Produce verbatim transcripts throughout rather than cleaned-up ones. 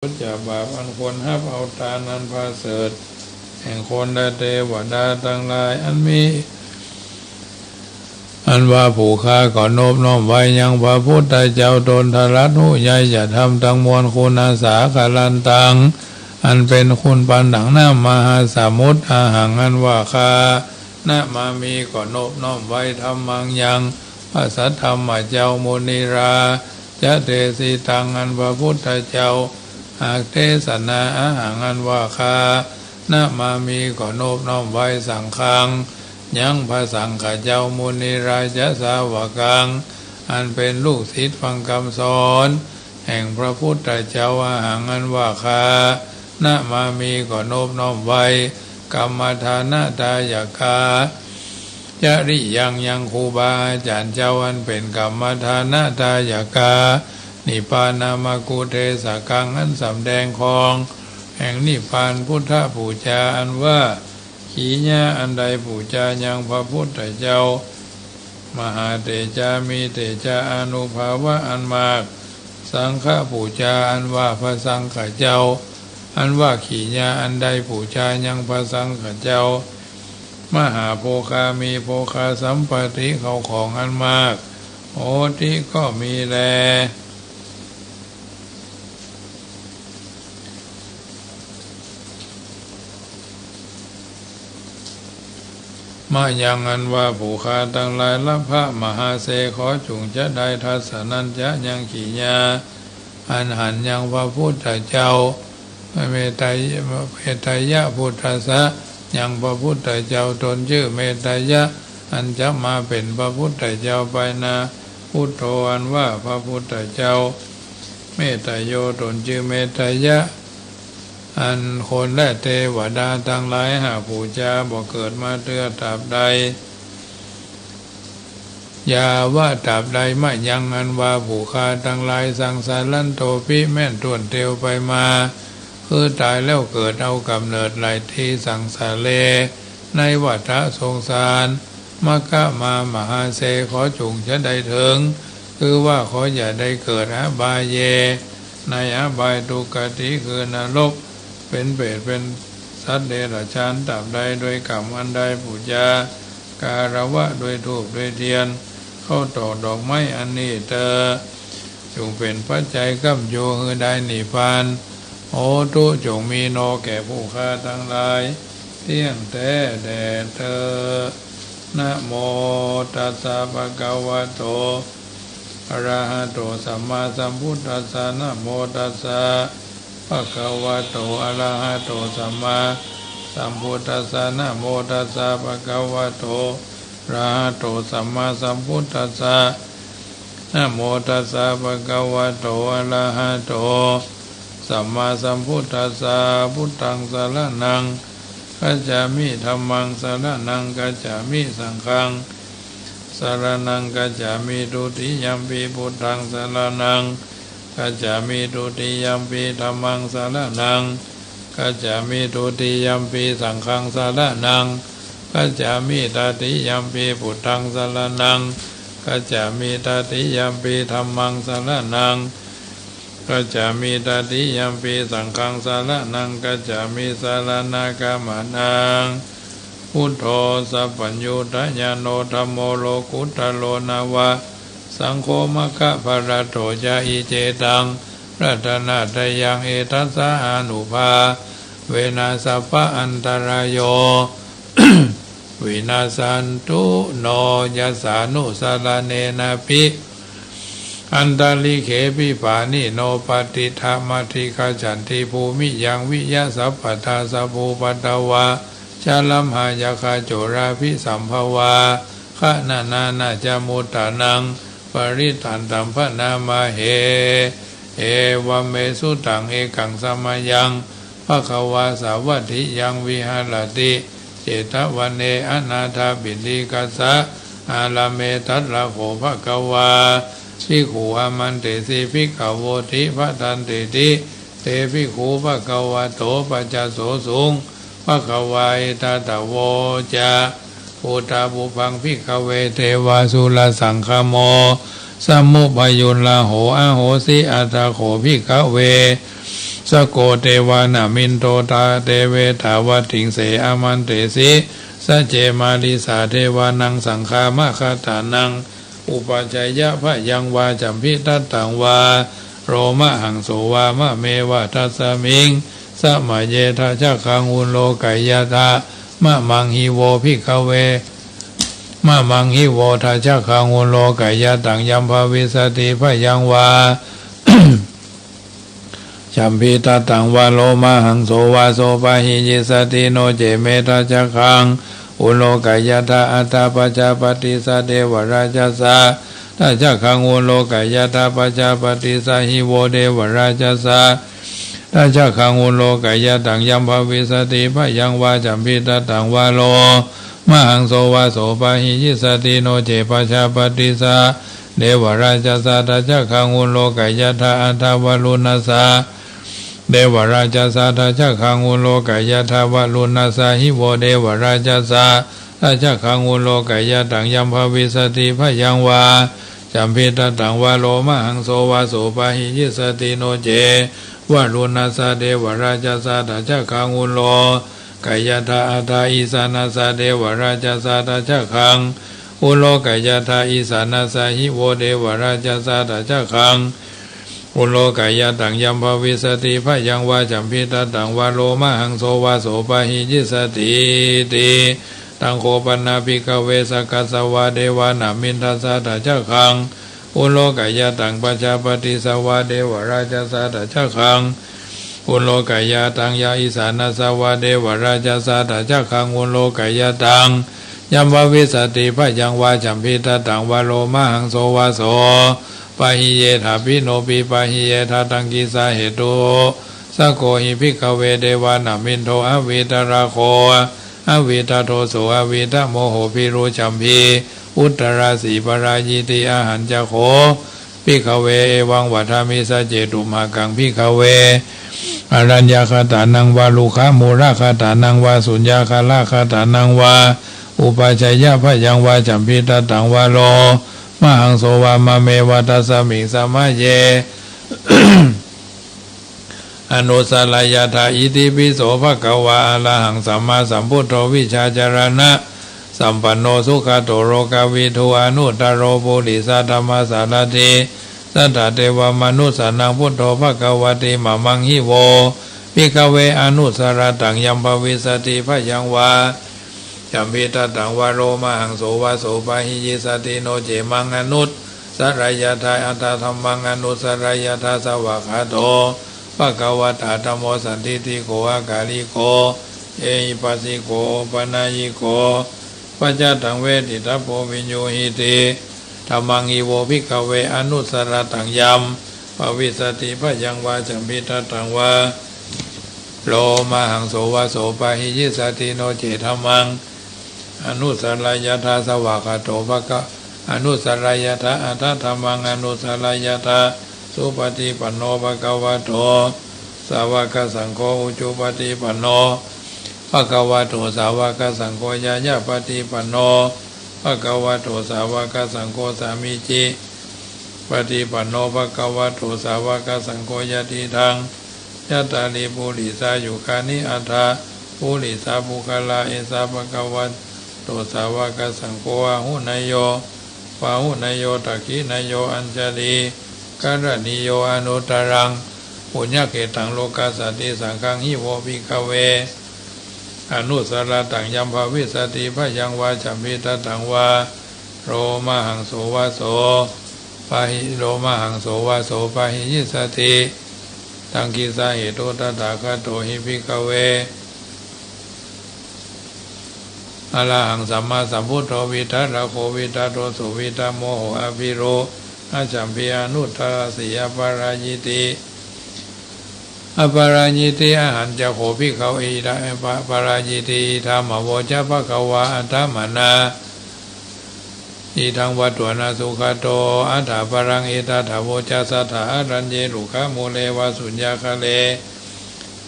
จากบาปอันควรฮับเอาตานอันประเสริฐ แห่งคนและเตวดาตังหลาย อันมี อันว่าผู้ข้าก็นบน้อมไหว้ยังพระพุทธเจ้า ตนตรัสฮู้ใหญ่จะธรรมตังมวล คุณสาครันตัง อันเป๋นคุณปานดั่งน้ำมหาสมุทร อะหัง อันว่าข้า นะมามิ ก็นบน้อมไหว้ ธัมมัง ยังพระสัทธรรมเจ้า มุนีราจะเดสิตัง อันพระพุทธเจ้าหากเตสนา อะหัง อันว่าข้า นะมามิ ก็นบน้อมไหว้ สังฆัง ยังพระสังฆเจ้า มุนีราจะสาวกัง อันเป๋นลูกศิษย์ฟังกำสอน แห่งพระพุทธเจ้า อะหัง อันว่าข้า นะมามิ ก็นบน้อมไหว้ กัมมทานะทายกา จริยัง ยังครูบาอาจ๋ารย์เจ้า อันเป๋นกัมมทานะทายกา นิพพานามกุเทศกัง อันสำแดงของแห่งนิพพาน พุทธปู๋จา อันว่า ขีญา อันได้ปู๋จายังพระพุทธเจ้า มหาเตจา มีเตจาอานุภาวะอันมาก สังฆปู๋จา อันว่าพระสังฆเจ้า อันว่าขีญา อันได้ปู๋จายังพระสังฆเจ้า มหาโภคา มีโภคสัมปติ เข้าของอันมาก โหติ ก็มีแล มะยัง อันว่าผู้ข้าตังหลาย ละภะมหาเส ขอจุ่งจะได้ ทัสสะนัญจะ ยังขีญา อันหันยังพระพุทธเจ้า เมตไตย เมตไตยะพุทธัสสะ ยังพระพุทธเจ้า ตนจื้อเมตไตยะ อันจะมาเป๋นพระพุทธเจ้าไปหน้า พุทโธ อันว่าพระพุทธเจ้า เมตไตโย ตนจื้อเมตไตยะ อันคนและเตวดาตังหลายหากปู๋จา บ่เกิดมาเตื้อตราบใด ยาวะ ตราบใด มะยัง อันว่าผู้ข้าตังหลาย สังสารันโตปิ แม่นถ้วนเตียวไปมา คือต๋ายแล้วเกิดเอาก๋ำเนิดหลายตี้ สังสาเร ในวัฏฏะสงสาร มะกะมะมหาเส ขอจุ่งจะได้เถิง คือว่าขออย่าได้เกิด อบายเย ในอบาย ทุกขติ คือนรก เป๋นเปรต เป๋นสัตว์เดรัจฉาน ตราบใด โดยก๋ำอันได้ปู๋จา คารวะ ด้วยธูป ด้วยเตียน เข้าตอก ดอกไม้ อันนี้เตอ จุ่งเป๋นปัจจัย ก้ำโย หื้อได้นิพพาน โหตุ จุ่งมีหนอ แก่ผู้ข้าตังหลาย เตี้ยงแต๊แด่เตอ นะโมตัสสะ ภะคะวะโต อะระหะโต สัมมาสัมพุทธัสสะ นะโมตัสสะ ภะคะวะโต อะระหะโต สัมมาสัมพุทธัสสะ นะโมตัสสะ ภะคะวะโต อะระหะโต สัมมาสัมพุทธัสสะ นะโมตัสสะ ภะคะวะโต อะระหะโต สัมมาสัมพุทธัสสะ พุทธัง สะระณัง คัจฉามิ ธัมมัง สะระณัง คัจฉามิ สังฆัง สะระณัง คัจฉามิ ทุติยัมปิ พุทธัง สะระณัง คัจฉามิ ทุติยัมปิ ธัมมัง สะระณัง คัจฉามิ ทุติยัมปิ สังฆัง สะระณัง คัจฉามิ ตติยัมปิ พุทธัง สะระณัง คัจฉามิ ตติยัมปิ ธัมมัง สะระณัง คัจฉามิ ตติยัมปิ สังฆัง สะระณัง คัจฉามิ สะระณะกะมะนัง พุทโธ สัพพัญญูตะญาโณ ธัมโม โลกุตตะโร นะวะ สังโฆ มะคะพะละโต จะ อิเจตัง รัตนะตะยัง เอตัสสะ อานุภาเวนะ สัพพะอันตะราโย วินัสสันตุ โน ยัสสานุสะระเณนะปิ อันตะริกเขปิ ปาณิโน ปะติฏฐะ มัตถิคัจฉันติ ภูมิยัง วิยะ สัพพะทา สะภูปะตะวา ชะละมะ ยะคะ โจราภิสัมภวา คะนะนะนะ จะ มุตตะนัง ปะริตตันตัม พะนะมะเห เอวัมเม สุตัง เอกัง สะมะยัง ภะคะวา สาวัตถิยัง วิหะระติ เจตะวะเน อะนาถะปิณฑิกะสะ อารามเม ตัตถะโข ภะคะวา ภิกขุ อามันเตสิ ภิกขะโวติ ภะทันเตติ เต ภิกขุ ภะคะวะโต ปะจะสโสสุง ภะคะวา เอตะทะโวจะ พุทธัง ปุพพัง ภิกขะเว เทวาสุรสังคะโม สะมุปะยุลลาโห อะโหสิ อัตถะโข ภิกขะเว สโก เตวา นามินโท ตา เต เว ตาวัตถิง เส อามันเต สิ สัจเจ มาริสา เทวานัง สังฆา มะคะตานัง อุปาชยะ พยัง วา จัมภิทัตตัง วา โลมหังโส วา มะเม วา ทัสมิง สะมะเย ทัชชะคัง อุโลกะยะทะ มะมัง หิ โว ภิกขเว มะมัง หิ โว ทัชชะคัง อุโลกะยะตัง ยัม ภวิสสติ พยัง วา จัมภิทัตตัง วา โลมหังโส วา โส ปะหิยิสสติ โน เจ เม ทัชชะคัง อุโลกะยะทะ อัตถะ ปัจจาปะติสสะ เต วะ ราชสสะ ทัชชะคัง อุโลกะยะทะ ปัจจาปะติสสะ หิ โว เต วะ ราชสสะ ทัชชะคัง อุโลกะยะตัง ยัม ภวิสสติ พยัง วา จัมภิทัตตัง วา โลมหังโส วา โส ปะหิยิสสติ โน เจ ปัจจาปะติสสะ เต วะ ราชสสะ ทัชชะคัง อุโลกะยะทะ อัตถะ วะรุณสสะ เต วะ ราชสสะ ทัชชะคัง อุโลกะยะทะ วะรุณสสะ หิ โว เต วะ ราชสสะ ทัชชะคัง อุโลกะยะตัง ยัม ภวิสสติ พยัง วา จัมภิทัตตัง วา โลมหังโส วา โส ปะหิยิสสติ โน เจ วะรุณสสะ เต วะ ราชสสะ ทัชชะคัง อุโลกะยะทะ อัตถะ อีสานัสสะ เต วะ ราชสสะ ทัชชะคัง อุโลกะยะทะ อีสานัสสะ หิ โว เต วะ ราชสสะ ทัชชะคัง อุโลกะยะตัง ยัม ภวิสสติ พยัง วา จัมภิทัตตัง วา โลมหังโส วา โส ปะหิยิสสติ ติ ตัง โค ปะนะ ภิกขเว สกัสสะวา เตวา นามินทัสสะ ทัชชะคัง อุโลกะยะตัง ปัจจาปะติสสะวา เต วะ ราชสสะ ทัชชะคัง อุโลกะยะตัง ยะ อีสานัสสะวา เต วะ ราชสสะ ทัชชะคัง อุโลกะยะตัง ยัม ภวิสสติ พยัง วา จัมภิทัตตัง วา โลมหังโส วา โส ปะหิเยทา ภิ โน ปิ ปะหิเยทา ตัง กิสสา เหตุ สโก หิ ภิกขเว เตวา นามินโท อวิตราโค อวิตโทโส อวิตโมโห ภิรุ จัมภี อุตราสี ปารายิติ อาหัญจะโข ภิกขเว เอวัง วัทธามิ สัจเจ ตุมหากัง ภิกขเว อรัญญคตานัง วา รุกขะมูลคตานัง วา สุญญาคาลคตานัง วา อุปาชยะ พยัง วา จัมภิทัตตัง วา โลมหังโส วา มะเม วา ทัสสมิง สะมะเย อนุสสะระยะถา อิติปิโส ภะคะวา อะระหัง สัมมาสัมพุทโธ วิชชาจารณะสัมปันโน สุขะโต โลกะวิทู อนุตตะโร ปุริสะธัมมะสารัตถิ สัตถะเตวะมะนุสสานัง พุทโธ ภะคะวะติ มะมัง หิ โว ภิกขเว อนุสสะระตัง ยัม ภวิสสติ พยัง วา จัมภิทัตตัง วา โลมหังโส วา โส ปะหิยิสสติ โน เจ มัง อนุสสะระยะถา อัตถะธัมมัง อนุสสะระยะถา สวากขาโต ภะคะวะตา ธัมโม สันทิฏฐิโก อะกาลิโก เอหิปัสสิโก โอปะนายยิโก ปัจจะตัง เวทิตัพโพ วิญญูหิติ ธัมมัง หิ โว ภิกขเว อนุสสะระตัง ยัม ภวิสสติ พยัง วา จัมภิทัตตัง วา โลมหังโส วา โส ปะหิยิสสติ โน เจ ธัมมัง อนุสสะระยะถา สวากขาโต ภะคะ อนุสสะระยะถา อัตถะธัมมัง อนุสสะระยะถา สุปะฏิปันโน ภะคะวะโต สาวะกะสังโฆ อุจุปะฏิปันโน ภะคะวะโต สาวะกะสังโฆ ญาญาปะฏิปันโน ภะคะวะโต สาวะกะสังโฆ สามีจิ ปะฏิปันโน ภะคะวะโต สาวะกะสังโฆ ยะติทัง ยัตตาริ ปุริสายุคานิ อัตถะ ปุริสา ปุคคลา เอสา ภะคะวะโต สาวะกะสังโฆ อาหุเนยโย ปาหุเนยโย ทักขิเนยโย อัญชะลีกะระณีโย อนุตตะรัง ปุญญะเขตัง โลกัสสะติ สังฆัง หิ โว ภิกขเว อนุสสะระตัง ยัม ภวิสสติ พยัง วา จัมภิทัตตัง วา โลมหังโส วา โส ปะหิ โลมหังโส วา โส ปะหิยิสสติ ตัง กิสสา เหตุ ตถาคะโต หิ ภิกขเว อะระหัง สัมมาสัมพุทโธ วิตะระโข วิตะโทโส วิตะโมโห อะภิรุ อะจัมภี อนุตตะราสี อะปารายิติ อะปารายิติ อะหัญจะโข ภิกขเว อิทะ ปะ ปารายิติ อิทัง อโวจะ ภะคะวา อัตถะมะนะ อิทัง วัตถุ อนะสุขะโต อัตถะปะรัง เอตัตถะ โวจะ สัตถะ อะรัญเย รุกขะมูเล วา สุญญาคาเล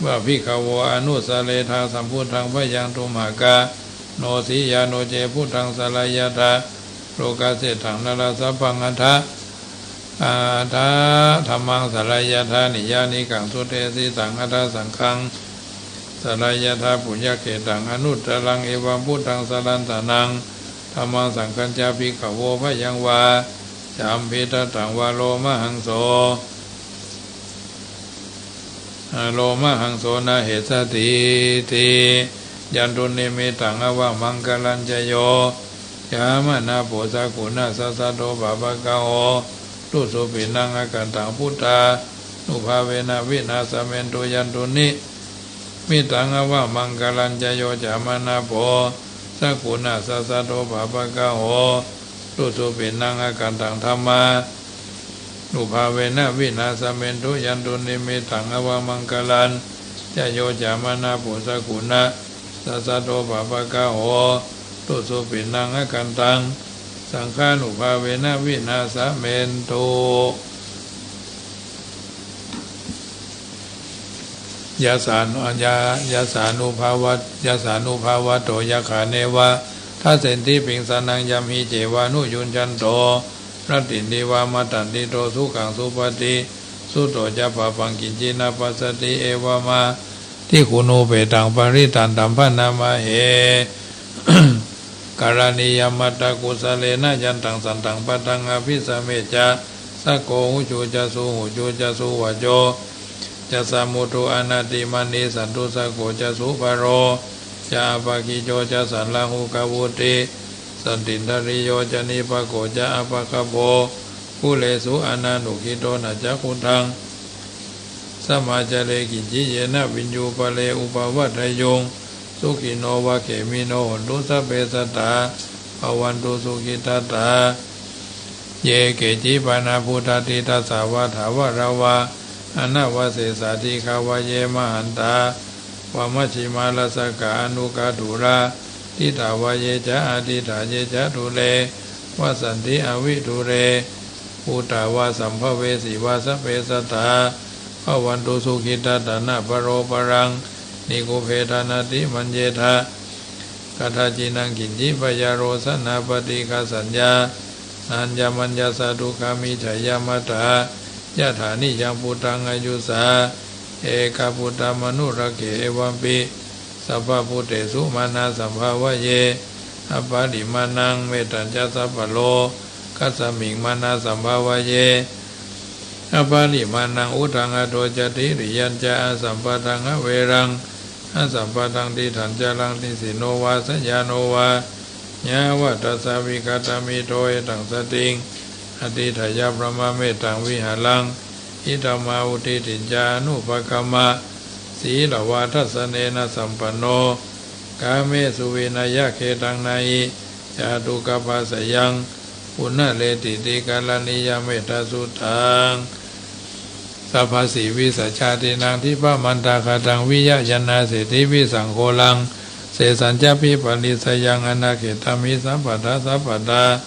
วา ภิกขะโว อนุสสะเรทา สัมพุทธัง พยัง ตุมหากะโน สียา โน เจ พุทธัง สะระยะถา โลกัสเสตัง นะระสัพพัง อัตถะ Aṭṭha dhammaṃ saraṇaṃ yācāmi, niyyānikaṃ sudessitaṃ. Aṭṭha saṅghaṃ saraṇaṃ yācāmi, puññakkhettaṃ anuttaraṃ. Evaṃ buddhaṃ saraṇaṃ, dhammaṃ saṅghañca bhikkhavo, bhayaṃ vā champittattaṃ vā lomahaṃso, lomahaṃso nahessasīti. Yandunnimittaṃ avamaṅgalañca, yo cāmanāpo sakuṇassa saddo pāpaggaho, dussupinaṃ akantaṃ, buddhānubhāvena vināsamentu. Yandunnimittaṃ avamaṅgalañca, yo cāmanāpo sakuṇassa saddo pāpaggaho, dussupinaṃ akantaṃ, dhammā- nubhāvena vināsamentu. Yandunnimittaṃ avamaṅgalañca, yo cāmanāpo sakuṇassa saddo pāpaggaho, dussupinaṃ akantaṃ, saṅghānubhāvena vināsamentu. Yasānu- ya- yasānubhāvat- yasānubhāvato yakkhā, neva dassenti piṃsānaṃ, yamhi ceva nuyuñjanto, rattinti va matandito. Sukhaṃ supati- sutto ca, pāpaṃ kiñci na passati, evamādiguṇūpetaṃ parittaṃ, taṃ bhaṇāma he. Karaṇīyamatthakusalena, yantaṃ santaṃ padaṃ abhisamecca, sakko ujū ca suhujū ca, suvaco cassa mudu anatimānī. Santussako ca subharo ca, appakicco ca sallahukavutti, santindriyo ca nipako ca, appagabbho kulesu ananugiddho. Na ca khuddaṃ samācare kiñci, yena viññū pare upavadeyyuṃ. Sukhino va khemino hontu, sabbe sattā bhavantu sukhitattā. Ye keci pana bhūtatthi, tasā va thāvarā va anavasesā, dīghā va ye mahantā va, majjhimā rassakā aṇukathūlā, diṭṭhā va ye ca adiṭṭhā, ye ca dūre vasanti avidūre, bhūtā va sambhavesī va, sabbe sattā bhavantu sukhitattā. Na paro paraṃ nikubbetha, nātimaññetha katthaci naṃ kiñci, byārosanā paṭighasaññā, nāññamaññassa dukkhamiccheyya. Mātā yathā niyaṃ puttaṃ, āyusā ekaputtamanurakkhe, evampi sabbabhūtesu, mānasaṃ bhāvaye aparimāṇaṃ. Mettañca sabbalokasmiṃ, mānasaṃ bhāvaye aparimāṇaṃ, uddhaṃ adho ca tiriyañca, asambādhaṃ averaṃ asapattaṃ. Tiṭṭhaṃ caraṃ nisinno va, sayāno va yāvatassa vigatamiddho, etaṃ satiṃ adhiṭṭheyya, brahmametaṃ vihāraṃ idhamāhu. Diṭṭhiñca anupagamma, sīlavā dassanena sampanno, kāmesu vineyya gedhaṃ, na hi jātu gabbhaseyyaṃ punaretīti. Karaṇīyamettāsuttaṃ, sabbasīvisajātīnaṃ, dibbamantaghataṃ viya, yannasīti visaṃ ghoraṃ, sesañca viparisayaṃ, anakkettaṃ hi sabbattha sabbadā,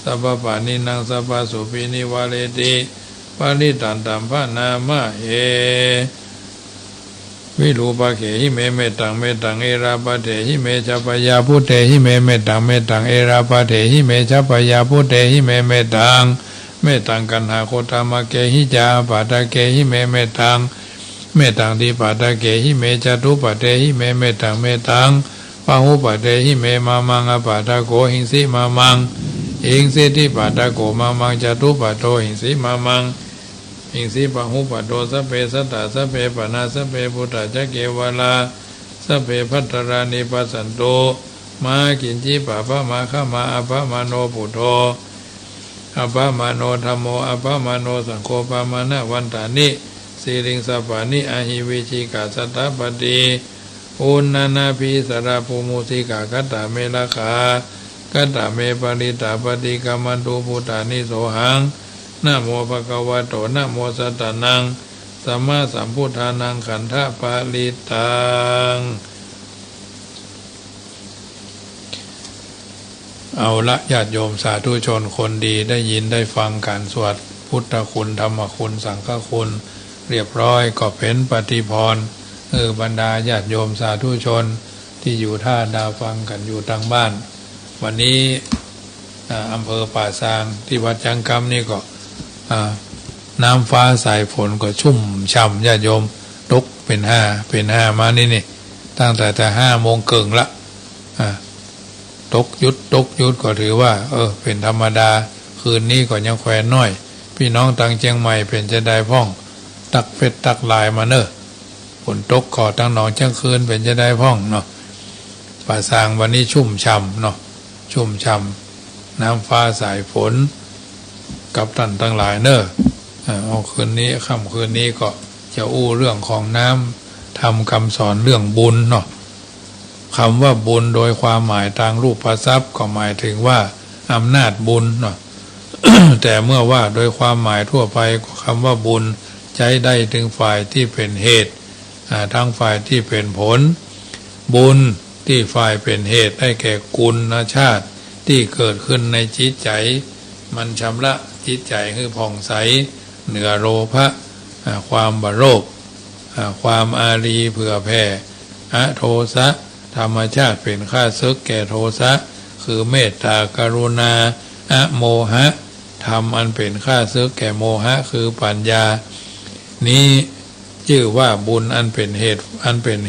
sabbapāṇinaṃ sabbasuppi nivareti, parittaṃ taṃ bhaṇāma he. Virūpakkhehi me mettaṃ, mettaṃ erāpathehi me ca, byāputtehi me mettaṃ, mettaṃ erāpathehi me ca, byāputtehi me mettaṃ, mettaṃ kaṇhakudhammakehi ca, āpādakakehi me mettaṃ, mettaṃ dipadakehi me ca, duppadehi me mettaṃ, mettaṃ bahuppadehi me mamaṃ, appadakohiṃsi mamaṃ, hiṃsidippadako mamaṃ, catuppado hiṃsi mamaṃ, hiṃsibahuppado. Sabbe sattā sabbe pāṇā, sabbe bhūtā ca kevalā, sabbe bhadrāni passantu, mā kiñci pāpamāgamma. Appamāṇo buddho, appamāṇo dhammo, appamāṇo saṅgho, pamāṇavantāni siriṃsapāni, ahi vicchikā satapadī uṇṇānābhī sarabū mūsikā. Katā me rakkhā, katā me parittā, paṭikkamantu bhūtāni. Sohaṃ namo bhagavato, namo sattannaṃ sammāsambuddhānaṃ. Khandhaparittaṃ. เอาละ ญาติโยมสาธุชนคนดี ได้ยินได้ฟังการสวดพุทธคุณ ธรรมคุณ สังฆคุณ เรียบร้อย ก็เป๋นปฏิภรณ์ เออ บรรดาญาติโยมสาธุชนที่อยู่ท่าดาวฟังกั๋นอยู่ตางบ้าน วันนี้ อ่า อำเภอป่าซาง ตี้วัดจังกำนี่ก็ อ่า น้ำฟ้าสายฝนก็ชุ่มฉ่ำ ญาติโยม ตกเป๋นห่า เป๋นห่ามานี่ นี่ ตั้งแต่ แต่ห้าโมงเกิ่งละ อ่า ตกหยุด ตกหยุด ก็ถือว่า เออ เป๋นธรรมดา คืนนี้ก็ยังแควนน้อย ปี้น้องตางเจียงใหม่เป๋นจาใดพ่อง ตั๊กเฟซตั๊กไลน์มาเน่อ ฝนตกก่อตางหนองเจียงคืนเป๋นจาใดพ่องเนาะ ป่าซางวันนี้ชุ่มฉ่ำเนาะ ชุ่มฉ่ำ น้ำฟ้าสายฝน กับต้านตังหลายเน่อ อ่า เอาคืนนี้ ค่ำคืนนี้ก็จะอู้เรื่องของน้ำ ธรรมกำสอนเรื่องบุญเนาะ กำว่าบุญโดยความหมายตางรูปทรัพย์ก็หมายเถิงว่าอำนาจบุญเนาะ แต่เมื่อว่าโดยความหมายทั่วไปก็กำว่าบุญใจ๊ได้เถิงฝ่ายตี้เป๋นเหตุ อ่า ตังฝ่ายตี้เป๋นผล บุญตี้ฝ่ายเป๋นเหตุได้แก่กุณชาติตี้เกิดขึ้นในจิตใจ๋ มันชำระจิตใจ๋หื้อผ่องใส เหนือโลภะ อ่า ความบ่โลภ อ่า ความอารีย์เผื่อแผ่ อโทสะ ธรรมชาติเป๋นข้าศึกแก่โทสะ คือเมตตากรุณา อโมหะ ธรรมอันเป๋นข้าศึกแก่โมหะ คือปัญญา นี้จื้อว่าบุญอันเป๋นเหตุ อันเป๋น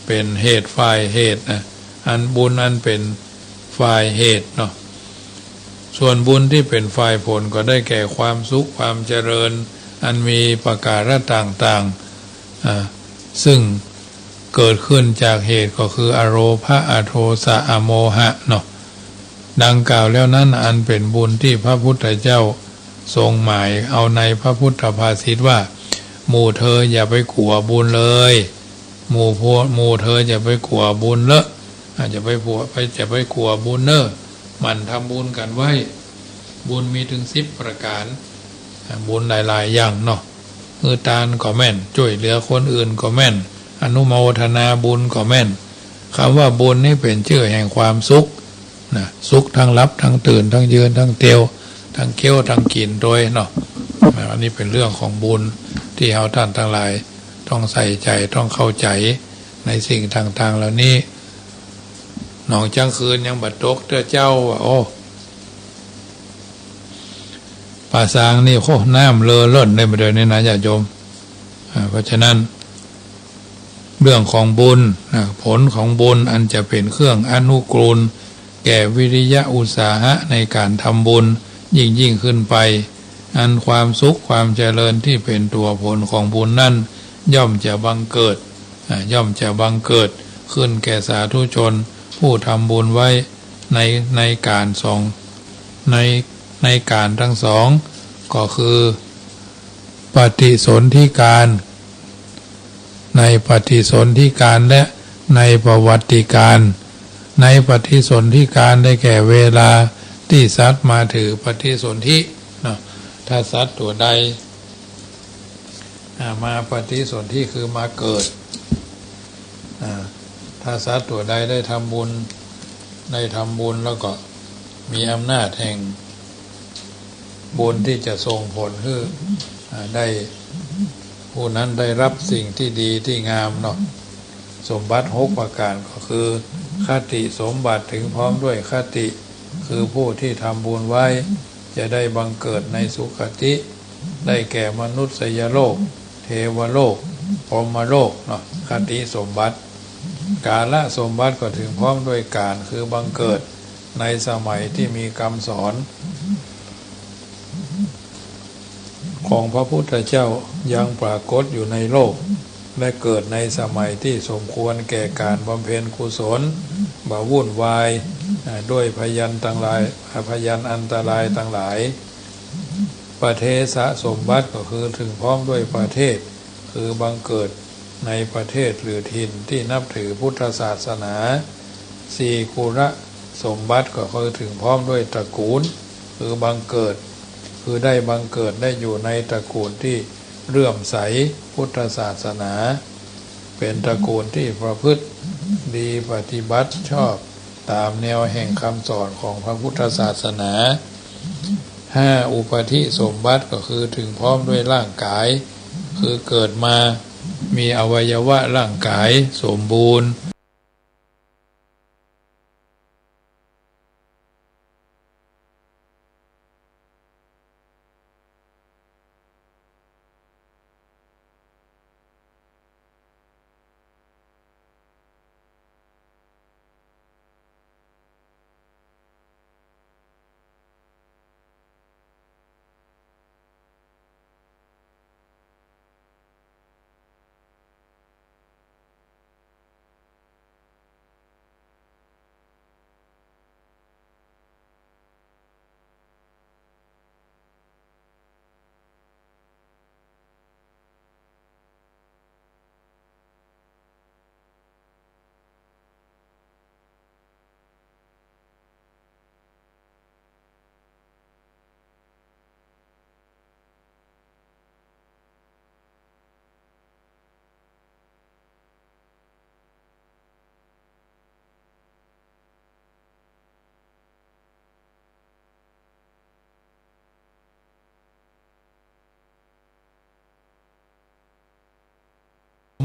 เป๋นเหตุ ฝ่ายเหตุนะ อันบุญอันเป๋นฝ่ายเหตุเนาะ ส่วนบุญตี้เป๋นฝ่ายผลก็ได้แก่ความสุขความเจริญ อันมีประการะต่างๆ อ่า ซึ่งเกิดขึ้นจากเหตุก็คืออโลภะ อโทสะ อโมหะเนาะ ดังกล่าวแล้วนั้น อันเป๋นบุญตี้พระพุทธเจ้าทรงหมายเอาในพระพุทธภาษิตว่า หมู่เธออย่าไปกั๋วบุญเลย หมู่พวก หมู่เธออย่าไปกั๋วบุญเลอะ อ่า อย่าไปกั๋ว ไป อย่าไปกั๋วบุญเน่อ หมั่นทำบุญกั๋นไว้ บุญมีเถิงสิบประก๋าน อ่า บุญหลายๆ อย่างเนาะ หื้อตานก็แม่น จ้วยเหลือคนอื่นก็แม่น อนุโมทนาบุญก็แม่น กำว่าบุญนี้เป๋นจื้อแห่งความสุขนะ สุขตังหลับตังตื่น ตังยืนตังเตียว ตังเคี้ยวตังกิ๋นตวยเนาะ อ่า อันนี้เป๋นเรื่องของบุญตี้เฮาต้านตังหลายต้องใส่ใจ๋ ต้องเข้าใจ๋ในสิ่งต่างๆ เหล่านี้ หนองเจียงคืนยังบ่ตกเตื้อเจ้าว่า โอ้ ป่าซางนี่ โอ้ น้ำเลอเลิ่นได้มาเดี๋ยวนี้นะ ญาติโยม อ่า เพราะฉะนั้น เรื่องของบุญนะ ผลของบุญอันจะเป๋นเครื่องอนุกูลแก่วิริยะอุตสาหะในก๋านทำบุญยิ่งๆ ขึ้นไป อันความสุขความเจริญตี้เป๋นตั๋วผลของบุญนั้น ย่อมจะบังเกิด อ่า ย่อมจะบังเกิดขึ้นแก่สาธุชนผู้ทำบุญไว้ใน ในก๋านสอง ใน ในก๋านตังสอง ก็คือปฏิสนธิกาล ในปฏิสนธิกาลและในประวัติกาล ในปฏิสนธิกาลได้แก่เวลาตี้สัตว์มาถือปฏิสนธิเนาะ ถ้าสัตว์ตั๋วใด อ่า มาปฏิสนธิคือมาเกิด อ่า ถ้าสัตว์ตั๋วใดได้ทำบุญ ได้ทำบุญแล้วก็มีอำนาจแห่งบุญตี้จะส่งผลหื้อ อ่า ได้ ผู้นั้นได้ฮับสิ่งตี้ดีตี้งามเนาะ สมบัติหกประก๋านก็คือ คติสมบัติเถิงพร้อมด้วยคติ คือผู้ตี้ทำบุญไว้ จะได้บังเกิดในสุคติ ได้แก่มนุษยโลก เทวโลก พรหมโลกเนาะ คติสมบัติ กาลสมบัติก็เถิงพร้อมด้วยก๋าล คือบังเกิดในสมัยตี้มีกำสอนของพระพุทธเจ้ายังปรากฏอยู่ในโลก และเกิดในสมัยตี้สมควรแก่ก๋านบำเพ็ญกุศล บ่วุ่นวาย อ่า ด้วยพยันตังหลาย อ่า พยันอันตรายตังหลาย ปเทศสมบัติก็คือเถิงพร้อมด้วยประเทศ คือบังเกิดในประเทศหรือถิ่นตี้นับถือพุทธศาสนา สีกุลสมบัติก็คือเถิงพร้อมด้วยตระกูล คือบังเกิด คือได้บังเกิดได้อยู่ในตระกูลตี้เลื่อมใสพุทธศาสนา เป๋นตระกูลตี้ประพฤติดีปฏิบัติชอบต๋ามแนวแห่งกำสอนของพระพุทธศาสนา ห้า อุปาทิสมบัติก็คือเถิงพร้อมด้วยร่างก๋าย คือเกิดมามีอวัยวะร่างก๋ายสมบูรณ์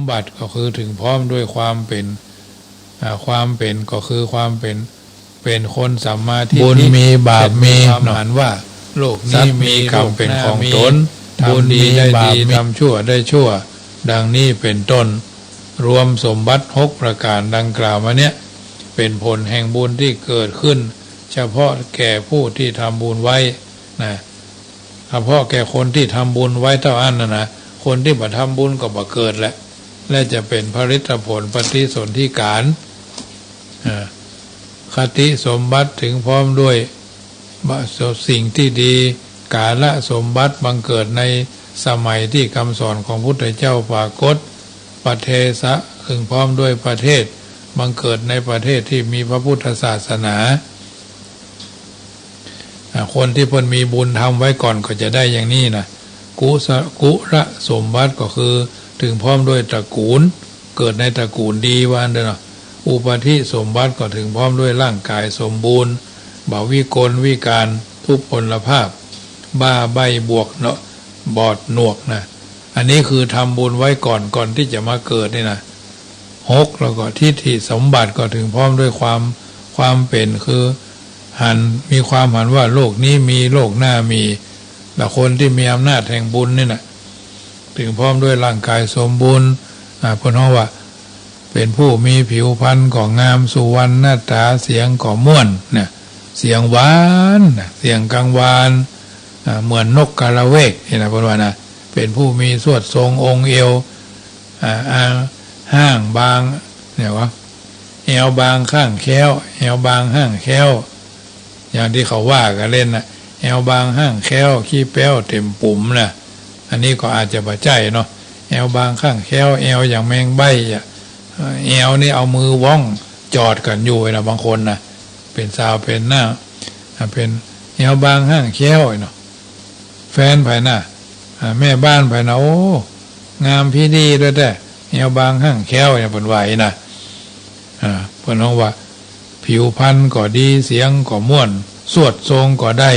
บัติก็คือถึงพร้อมด้วยความเป๋น อ่า ความเป๋นก็คือความเป๋น เป๋นคนสัมมาทิฏฐิ บุญมีบาปมี เป๋นความ เนาะ หันว่าโลกนี้ สัตว์มีกรรมเป๋นของตน โลกหน้ามี ทำดีได้ดี บุญมีบาปมี ทำชั่วได้ชั่ว ดังนี้เป๋นต้น รวมสมบัติหกประก๋านดังกล่าวมาเนี่ย เป๋นผลแห่งบุญตี้เกิดขึ้น เฉพาะแก่ผู้ตี้ทำบุญไว้นะ เฉพาะแก่คนตี้ทำบุญไว้เต้าอั้นนะนะ คนตี้บ่ทำบุญก็บ่เกิดแหละ และจะเป๋นผลิตผลปฏิสนธิก๋าน อ่า คติสมบัติถึงพร้อมด้วยบะ สิ่งตี้ดี กาลสมบัติบังเกิดในสมัยตี้กำสอนของพุทธเจ้าปรากฏ ปเทศะ ถึงพร้อมด้วยประเทศ บังเกิดในประเทศตี้มีพระพุทธศาสนา อ่า คนตี้เปิ้นมีบุญทำไว้ก่อนก็จะได้อย่างนี้นะ กุสะ กุลสมบัติก็คือถึงพร้อมด้วยตระกูล เกิดในตระกูลดีว่าอั้นเถอะเนาะ อุปัฏฐิสมบัติก็ถึงพร้อมด้วยร่างก๋ายสมบูรณ์ บ่วิกลวิการ ทุพพลภาพ บ้าใบ้บวกเนาะ บอดหนวกนะ อันนี้คือทำบุญไว้ก่อน ก่อนตี้จะมาเกิดนี่นะ หก แล้วก็ทิฏฐิสมบัติก็ถึงพร้อมด้วยความ ความเป๋น คือหัน มีความหันว่าโลกนี้มี โลกหน้ามี และคนตี้มีอำนาจแห่งบุญนี่นะ ถึงพร้อมด้วยร่างก๋ายสมบูรณ์ อ่า เปิ้นฮ้องว่า เป๋นผู้มีผิวพรรณก็งาม สุวรรณต๋า เสียงก็ม่วนนะ เสียงหวานนะ เสียงกังวาน อ่า เหมือนนกกระเวกนี่นะ เปิ้นว่านะ เป๋นผู้มีสวดทรงองค์เอว อ่า อ่า ห้างบาง เนี่ยว่า แอวบางข้างแคล้ว แอวบางห้างแคล้ว อย่างตี้เขาว่ากั๋นเล่นนะ แอวบางห้างแคล้ว ขี้แป๊วเต็มปุ๋มนะ อันนี้ก็อาจจะบ่ใจ้เนาะ แอวบางข้างแคล้ว แอวอย่างแมงใบ้อะ เอ่อ แอวนี่เอามือว้องจอดกั๋นอยู่นะ บางคนนะ เป๋นสาวเป๋นน้า อ่า เป๋นแอวบางห้างแคล้วเนาะ แฟนใผน่ะ อ่า แม่บ้านใผน่ะ โอ้ งามพิดีด้วยแต๊ แอวบางห้างแคล้วเนี่ย เปิ้นว่าอี้นะ อ่า เปิ้นฮ้องว่า ผิวพรรณก็ดี เสียงก็ม่วน สวดทรงก็ได้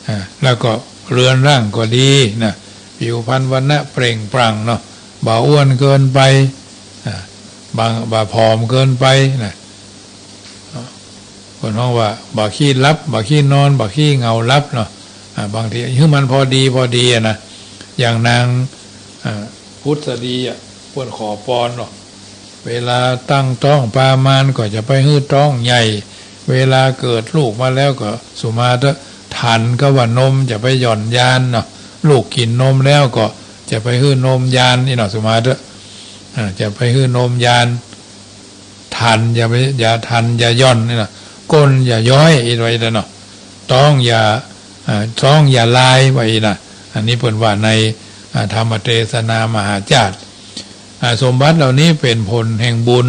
อ่า แล้วก็เรือนร่างก็ดีนะ ผิวพรรณวรรณะเปล่งปลั่งเนาะ บ่อ้วนเกินไป อ่า บ่ บ่ผอมเกินไปนะ เปิ้นฮ้องว่า บ่ขี้หลับ บ่ขี้นอน บ่ขี้เหงาหลับเนาะ อ่า บางทีหื้อมันพอดี พอดีอะนะ อย่างนาง อ่า ผุดสดีอะ เปิ้นขอปอนเนาะ เวลาตั้งต๊องปามารก็จะไปหื้อต๊องใหญ่ เวลาเกิดลูกมาแล้วก็สุมาเต๊อะ ฐานก็ว่านมจะไปหย่อนยานเนาะ ลูกกิ๋นนมแล้วก็จะไปหื้อนมยานนี่เนาะ สุมาเต๊อะ อ่า จะไปหื้อนมยาน ฐานอย่าไป อย่าฐานอย่าหย่อนนี่นะ ก้นอย่าย้อย อีกว่าอี้เนาะ ต๊องอย่า อ่า ต๊องอย่าลายว่าอี้นะ อันนี้เปิ้นว่าใน อ่า ธรรมเตสนามหาจาตุ อ่า สมบัติเหล่านี้เป๋นผลแห่งบุญ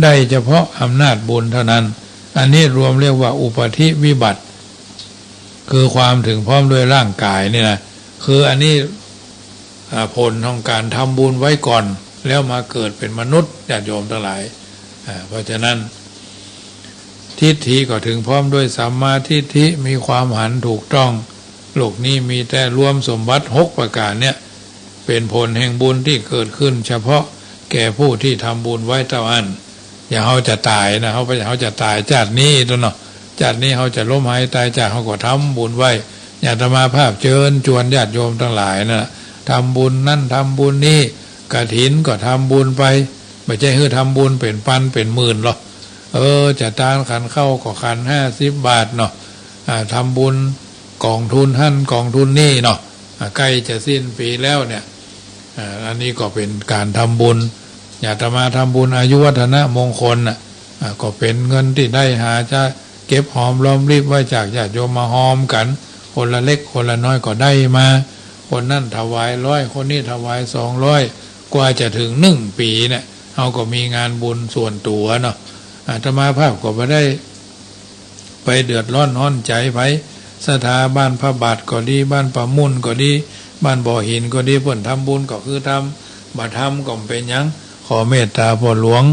ได้เฉพาะอำนาจบุญเท่านั้น อันนี้รวมเรียกว่าอุปัฏฐิวิบัติ คือความถึงพร้อมด้วยร่างก๋ายนี่นะ คืออันนี้ อ่า ผลของก๋านทำบุญไว้ก่อน แล้วมาเกิดเป๋นมนุษย์ ญาติโยมตังหลาย อ่า เพราะฉะนั้น ทิฏฐิก็ถึงพร้อมด้วยสัมมาทิฏฐิ มีความหันถูกต้อง โลกนี้มีแต๊ รวมสมบัติหกประก๋านเนี่ย เป๋นผลแห่งบุญตี้เกิดขึ้นเฉพาะแก่ผู้ตี้ทำบุญไว้เต้าอั้น อย่างเฮาจะต๋ายนะ เฮาไป เฮาจะต๋ายจาตินี้ตั๊วเนาะ จาตินี้เฮาจะล้มหายต๋ายจาก เฮาก็ทำบุญไว้ อย่างอาตมาภาพเจิญจวนญาติโยมตังหลายนะ ทำบุญนั้นทำบุญนี้ กฐินก็ทำบุญไป บ่ใจ้หื้อทำบุญเป๋นปันเป๋นหมื่นหรอก เออ จะตานขันข้าวก็ขันห้าสิบบาทเนาะ อ่า ทำบุญก๋องทุนหั้นก๋องทุนนี้เนาะ อ่า ใก้จะสิ้นปี๋แล้วเนี่ย อ่า อันนี้ก็เป๋นก๋านทำบุญ อย่างอาตมาทำบุญอายุวัฒนมงคลน่ะ อ่า ก็เป๋นเงินตี้ได้หาจะเก็บหอมรอมริบไว้จากญาติโยมมาฮอมกั๋น คนละเล็กคนละน้อยก็ได้มา คนนั้นถวายร้อย คนนี้ถวายสองร้อย กว่าจะเถิงหนึ่งปี๋เนี่ย เฮาก็มีงานบุญส่วนตั๋วเนาะ อาตมาภาพก็บ่ได้ ไปเดือดร้อนฮ้อนใจ๋ไผ ศรัทธาบ้านพระบาทก็ดี บ้านป่ามุ่นก็ดี บ้านบ่อหินก็ดี เปิ้นทำบุญก็คือทำ บ่ทำก็บ่เป๋นหยัง ขอเมตต๋าพ่อหลวง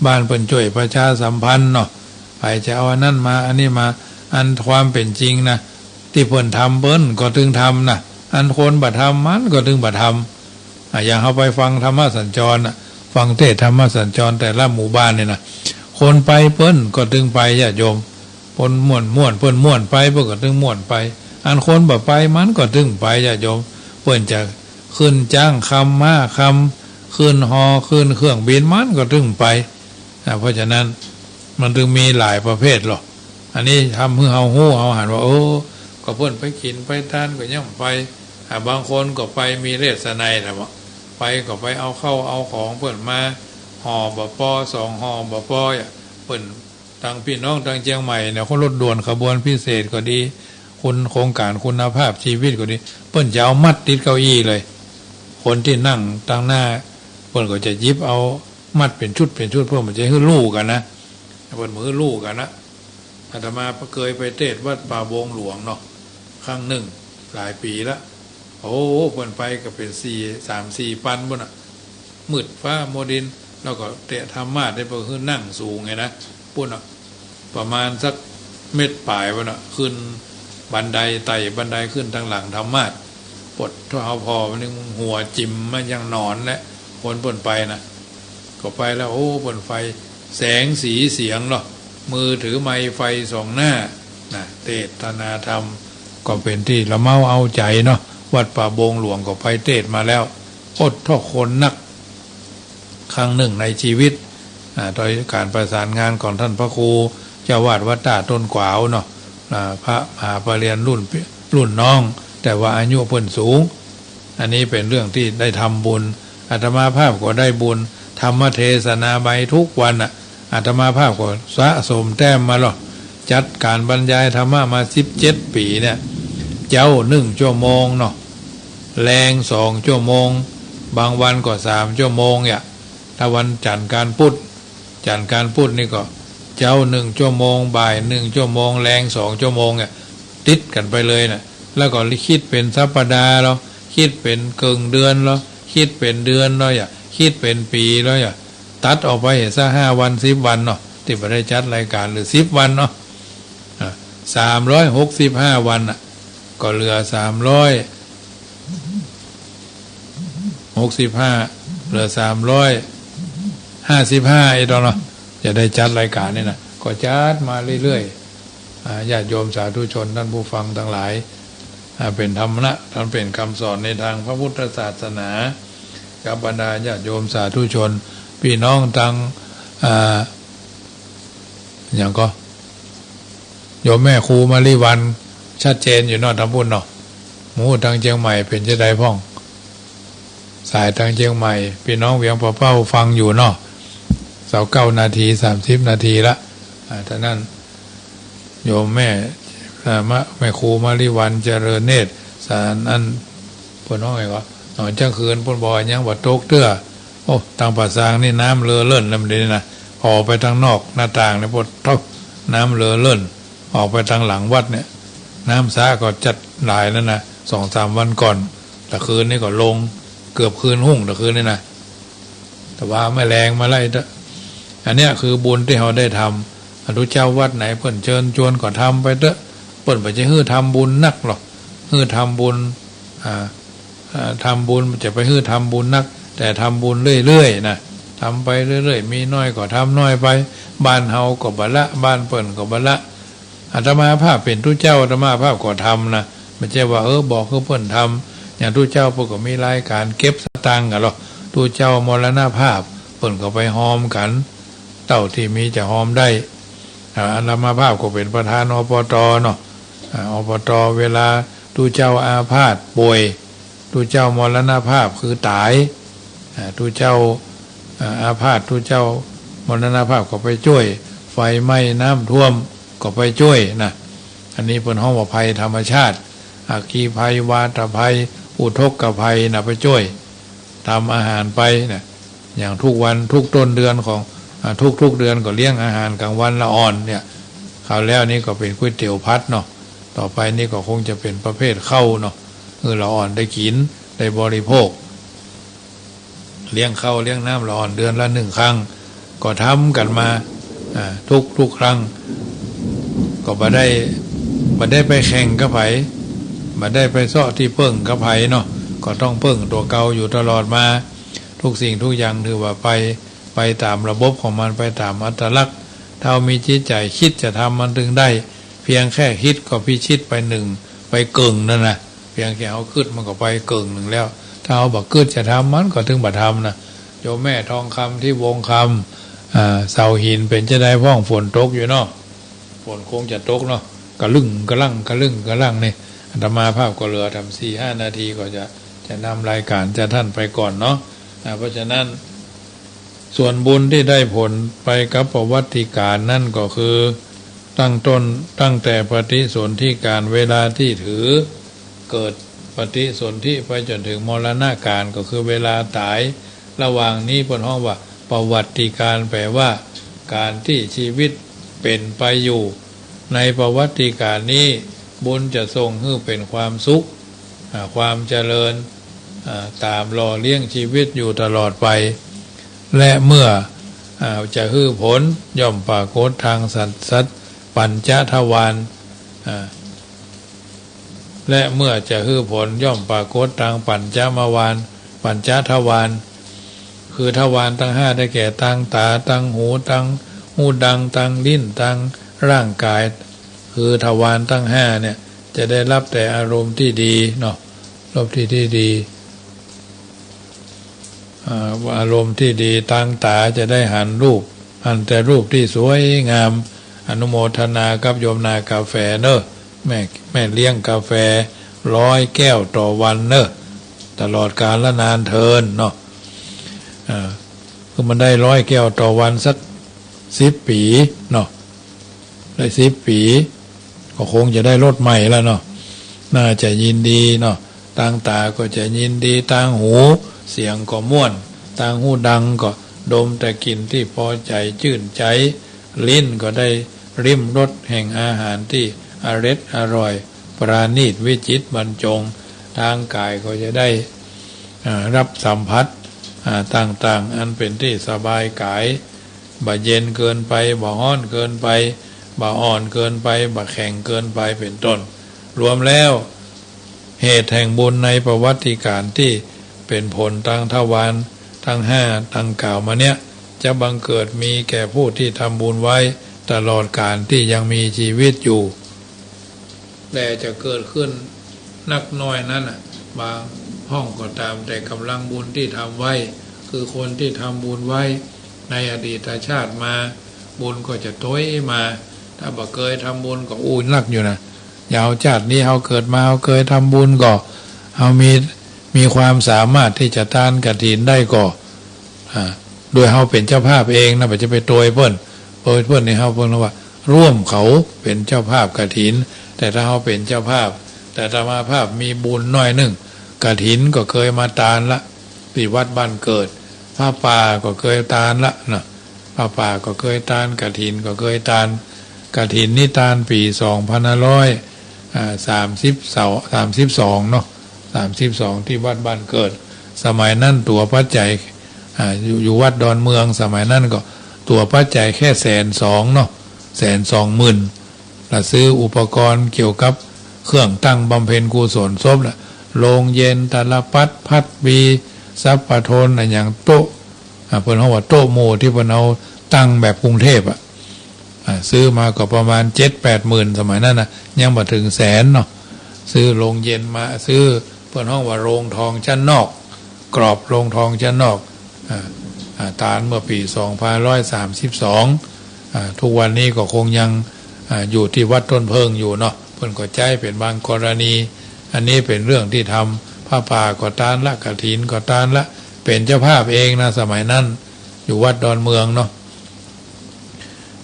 บ้านเปิ้นจ้วยประชาสัมพันธ์เนาะ ใผจะเอาอันนั้นมา อันนี้มา อันความเป๋นจริงนะ ตี้เปิ้นทำเปิ้นก็ตึงทำนะ อันคนบ่ทำมันก็ตึงบ่ทำ อ่ะ อย่างเฮาไปฟังธรรมสัญจรน่ะ ฟังเทศน์ธรรมสัญจรแต่ละหมู่บ้านนี่นะ คนไปเปิ้นก็ตึงไป ญาติโยม คนม่วนๆ เปิ้นม่วนไป เปิ้นก็ตึงม่วนไป อันคนบ่ไปมันก็ตึงไป ญาติโยม เปิ้นจะขึ้นจ๊างคำ ม้าคำ ขึ้นฮอ ขึ้นเครื่องบิน มันก็ตึงไป อ่า เพราะฉะนั้นมันตึงมีหลายประเภทหรอก อันนี้ทำหื้อเฮาฮู้เฮาหันว่า เออ ก็เปิ้นไปกิ๋นไปตานก็ยังไป อ่า บางคนก็ไปมีเลสไนแหละเนาะ ไปก็ไปเอาข้าวเอาของเปิ้นมา ห่อบ่ปอ สองห่อบ่ปอ อ่ะ เปิ้น ตังพี่น้องตังเจียงใหม่เนี่ย คนรถด่วนขบวนพิเศษก็ดี คุณ โครงการคุณภาพชีวิตก็ดี เปิ้นจะเอามัดติดเก้าอี้เลย คนตี้นั่งตังหน้า เปิ้นก็จะหยิบเอามัดเป๋นชุดเป๋นชุด เปิ้นบ่ใจ้หื้อลู่กั๋นนะ เปิ้นบ่หื้อลู่กั๋นนะ อาตมาเกยไปเตสน์วัดป่าบงหลวงเนาะ ครั้งนึ่ง หลายปี๋ละ โอ้ เปิ้นไปก็เป๋นสี่ สามสี่ปันปู๊นน่ะ มืดฟ้ามัวดิน แล้วก็เตรียมธรรมาสน์ได้ เปิ้นหื้อนั่งสูงไงนะ ปู๊นน่ะ ประมาณสักเมตรป๋ายปู๊นน่ะ ขึ้นบันได ไต่บันไดขึ้นตางหลังธรรมาสน์ ปวดท้อง ผ่อมันนี่หัวจิ่มมายังหนอนแหละ คนเปิ้นไปนะ ก็ไปแล้ว โอ้ เปิ้นไป แสงสีเสียงเนาะ มือถือไมค์ไฟส่องหน้า นะ เตสนาธรรม ก็เป๋นตี้ละเมาเอาใจ๋เนาะ วัดป่าบงหลวงก็ไปเตสน์มาแล้ว โอ้ ท้อคนนัก ครั้งนึ่งในชีวิต อ่า โดยก๋านประสานงานของต้านพระครูเจ้าอาวาสวัดต้าต้นกวาวเนาะ อ่า พระมหาปริญญารุ่น รุ่นน้อง แต่ว่าอายุเปิ้นสูง อันนี้เป๋นเรื่องตี้ได้ทำบุญ อาตมาภาพก็ได้บุญ ธรรมเทศนาไปทุกวันน่ะ อาตมาภาพก็สะสมแต้มมาลอ จัดก๋านบรรยายธรรมะมาสิบเจ็ดปี๋เนี่ย เจ๊านึ่งชั่วโมงเนาะ แลงสองชั่วโมง บางวันก็สามชั่วโมงเนี่ย ถ้าวันจันทร์กับพุธ จันทร์กับพุธนี่ก็ เจ๊านึ่งชั่วโมง บ่ายนึ่งชั่วโมง แลงสองชั่วโมงเนี่ย ติดกั๋นไปเลยน่ะ แล้วก็คิดเป๋นสัปดาห์ลอ คิดเป๋นเกิ่งเดือนลอ คิดเป๋นเดือนลอ อย่า คิดเป๋นปี๋ลอ อย่า ตัดออกไปสักห้าวัน สิบวันเนาะ ตี้บ่ได้จัดรายก๋าน หรือสิบวันเนาะ อ่ะ สามร้อยหกสิบห้าวันน่ะ ก็เหลือสามร้อยหกสิบห้า เหลือสามร้อยห้าสิบห้า ไอ้ตอนเนาะ จะได้จัดรายก๋านนี่นะ ก็จัดมาเรื่อยๆ อ่า ญาติโยมสาธุชนต้านผู้ฟังตังหลาย อ่า เป๋นธรรมะ อันเป๋นกำสอนในตางพระพุทธศาสนา กับบรรดาญาติโยมสาธุชน ปี้น้องตัง อ่า หยังก่อ โยมแม่ครูมาลีวรรณ ชัดเจนอยู่เนาะ ตางปู๊นเนาะ หมู่ตางเจียงใหม่เป๋นจาใดพ่อง สายตางเจียงใหม่ ปี้น้องเวียงป่าเป้าฟังอยู่เนาะ ซาวเก้านาที สามสิบนาทีละ อ่า เต้านั้น โยมแม่ อ่า มะ แม่ครูมาลีวรรณ เจริญเนตร สารอัน เปิ้นฮ้องไงวะ หนองจั้งคืน เปิ้นบอกว่ายังบ่ตกเตื้อ โอ้ ตางป่าซางนี่น้ำเลอะเลิ่นแล้วมันเดี๋ยวนี้นะ ผ่อไปตางนอกหน้าต่างนี่ ปะโถ น้ำเลอะเลิ่น ออกไปตางหลังวัดเนี่ย น้ำสระก็จัดหลายแล้วนะ สองสามวันก่อน ตะคืนนี่ก็ลง เกือบคืนฮุ่งตะคืนนี่นะ แต่ว่าแม่แลงมาไล่เต๊อะ อันเนี้ยคือบุญตี้เฮาได้ทำ อ่ะ ตุ๊เจ้าวัดไหนเปิ้นเจิญจวนก็ทำไปเต๊อะ เปิ้นบ่ใจ้หื้อทำบุญนักหรอก หื้อทำบุญ อ่า อ่า ทำบุญ จะไปหื้อทำบุญนัก แต่ทำบุญเรื่อยๆ นะ ทำไปเรื่อยๆ มีน้อยก็ทำน้อยไป บ้านเฮาก็บ่ละ บ้านเปิ้นก็บ่ละ อาตมาภาพเป๋นตุ๊เจ้า อาตมาภาพก็ทำนะ บ่ใจ้ว่า เออ บอกหื้อเปิ้นทำ อย่างตุ๊เจ้าเปิ้นก็มีรายก๋านเก็บสตางค์กั๋นลอ ตุ๊เจ้ามรณภาพ เปิ้นก็ไปฮอมกั๋น เต้าตี้มีจะฮอมได้ อ่า อาตมาภาพก็เป๋นประธาน อปต เนาะ อ่า อปต เวลาตุ๊เจ้าอาพาธป่วย ตุ๊เจ้ามรณภาพคือต๋าย อ่า ตุ๊เจ้า อ่า อาพาธ ตุ๊เจ้ามรณภาพก็ไปจ้วย ไฟไหม้น้ำท่วมก็ไปจ้วยนะ อันนี้เปิ้นฮ้องว่าภัยธรรมชาติ อัคคีภัย วาตภัย อุทกภัยนะ ไปจ้วย ทำอาหารไปนะ อย่างทุกวันทุกต้นเดือนของ อ่า ทุกๆ เดือนก็เลี้ยงอาหารก๋างวันละอ่อนเนี่ย คราวแล้วนี่ก็เป๋นก๋วยเตี๋ยวผัดเนาะ ต่อไปนี่ก็คงจะเป๋นประเภทข้าวเนาะ เออ ละอ่อนได้กิ๋น ได้บริโภค เลี้ยงข้าวเลี้ยงน้ำละอ่อนเดือนละนึ่งครั้ง ก็ทำกั๋นมา อ่า ทุกๆ ครั้ง ก็บ่ได้ บ่ได้ไปแข่งกับใผ บ่ได้ไปเซาะตี้เปิ้งกับใผเนาะ ก็ต้องเปิ้งตั๋วเก่าอยู่ตลอดมา ทุกสิ่งทุกอย่างถือว่าไป ไปต๋ามระบบของมัน ไปต๋ามอัตลักษณ์ ถ้าเฮามีจิตใจ๋กึ๊ดจะทำมันตึงได้ เพียงแค่กึ๊ดก็พิชิตไปนึ่ง ไปเกิ่งนึ่งนะ เพียงแค่เฮากึ๊ดมันก็ไปเกิ่งนึ่งแล้ว ถ้าเฮาบ่กึ๊ดจะทำมันก็ตึงบ่ทำนะ โยมแม่ทองคำ ตี้วงคำ อ่า เสาหินเป๋นจาใดพ่อง ฝนตกอยู่เนาะ ฝนคงจะตกเนาะ กะลึ่งกะลั่ง กะลึ่งกะลั่งนี่ อาตมาภาพก็เหลือต๋ามสี่ห้านาทีก็จะ จะนำรายการจากต้านไปก่อนเนาะ อ่า เพราะฉะนั้น ส่วนบุญตี้ได้ผลไปกับปวัตติกาลนั้นก็คือ ตั้งต้น ตั้งแต่ปฏิสนธิกาล เวลาตี้ถือ เกิดปฏิสนธิไปจ๋นเถิงมรณกาล ก็คือเวลาต๋าย ระหว่างนี้เปิ้นฮ้องว่าปวัตติกาล แปลว่า ก๋านตี้จีวิตเป๋นไปอยู่ ในปวัตติกาลนี้ บุญจะส่งหื้อเป๋นความสุข อ่า ความเจริญ อ่า ต๋ามหล่อเลี้ยงจีวิตอยู่ตลอดไป และเมื่อ อ่า จะหื้อผล ย่อมปรากฏตางสัตว์ สัตว์ปัญจทวาร อ่า และเมื่อจะหื้อผลย่อมปรากฏตางปัญจมวาล ปัญจทวาร คือทวารตังห้าได้แก่ตางต๋า ตางหู ตางฮูดัง ตางลิ้น ตางร่างก๋าย คือทวารตังห้าเนี่ย จะได้ฮับแต่อารมณ์ตี้ดีเนาะ ฮับตี้ ตี้ดี อ่า อารมณ์ตี้ดี ตางต๋าจะได้หันรูป หันแต่รูปตี้สวยงาม อนุโมทนากับโยมนากาแฟเนาะ แม่ แม่เลี้ยงกาแฟร้อยแก้วต่อวันเนาะ ตลอดกาลนานเทอญเนาะ อ่า คือมันได้ร้อยแก้วต่อวันสักสิบปี๋เนาะ ได้สิบปี๋ ก็คงจะได้รถใหม่แล้วเนาะ น่าจะยินดีเนาะ ตางต๋าก็จะยินดี ตางหู เสียงก็ม่วน ตางฮูดังก็ดมแต่กลิ่นตี้พอใจ๋จื้นใจ๋ ลิ้นก็ได้ลิ้มรสแห่งอาหารตี้อร็ดอร่อย ประณีตวิจิตรบรรจง ตางก๋ายก็จะได้ อ่า ฮับสัมผัส อ่า ต่างๆ อันเป๋นตี้สบายก๋าย บ่เย็นเกินไป บ่ฮ้อนเกินไป บ่อ่อนเกินไป บ่แข็งเกินไป เป๋นต้น รวมแล้ว เหตุแห่งบุญในปวัตติกาลตี้เป๋นผลตางทวารตังห้าดังกล่าวมาเนี้ย จะบังเกิดมีแก่ผู้ตี้ทำบุญไว้ตลอดกาลตี้ยังมีจีวิตอยู่ แต่จะเกิดขึ้นนักน้อยนั้นน่ะ บางพ่องก็ต๋ามแต่ก๋ำลังบุญตี้ทำไว้ คือคนตี้ทำบุญไว้ในอดีตชาติมา บุญก็จะตวยมา ถ้าบ่เกยทำบุญก็อู้นักอยู่นะ ยาวจาตินี้เฮาเกิดมา เฮาเกยทำบุญก็ เฮามี มีความสามารถตี้จะตานกฐินได้ก็ อ่า โดยเฮาเป๋นเจ้าภาพเองนะ บ่จะไปตวยเปิ้น ตวยเปิ้นนี่เฮาเปิ้นว่าร่วมเขาเป๋นเจ้าภาพกฐิน แต่ถ้าเฮาเป๋นเจ้าภาพ แต่อาตมาภาพมีบุญหน้อยนึ่ง กฐินก็เกยมาตานละ ตี้วัดบ้านเกิด ผ้าป่าก็เกยตานละนะ ผ้าป่าก็เกยตาน กฐินก็เกยตาน กฐินนี่ตานปี๋สองพันห้าร้อย อ่า สามสิบสอง สามสิบสองเนาะ สามสิบสอง ตี้วัดบ้านเกิด สมัยนั้นตั๋วปัจจัย อ่า อยู่ อยู่วัดดอนเมือง สมัยนั้นก็ตั๋วปัจจัยแค่แสนสองเนาะ แสนสองหมื่น ละซื้ออุปกรณ์เกี่ยวกับเครื่องตั้งบำเพ็ญกุศลศพละ โลงเย็น ตาลปัตร พัดวี สัพพะทน อะหยังโต๊ะ อ่า เปิ้นฮ้องว่าโต๊ะหมู่ตี้เปิ้นเอาตั้งแบบกรุงเทพฯอะ อ่า ซื้อมาก็ประมาณเจ็ดแปดหมื่น สมัยนั้นนะ ยังบ่เถิงแสนเนาะ ซื้อโลงเย็นมา ซื้อ เปิ้นฮ้องว่าโลงทองชั้นนอก กรอบโลงทองชั้นนอก อ่า อ่า ตานเมื่อปี๋สองพันห้าร้อยสามสิบสอง อ่า ทุกวันนี้ก็คงยัง อ่า อยู่ตี้วัดต้นเพิ่งอยู่เนาะ เปิ้นก็ใจ๊เป๋นบางกรณี อันนี้เป๋นเรื่องตี้ทำ ผ้าป่าก็ตานละ กฐินก็ตานละ เป๋นเจ้าภาพเองนะ สมัยนั้น อยู่วัดดอนเมืองเนาะ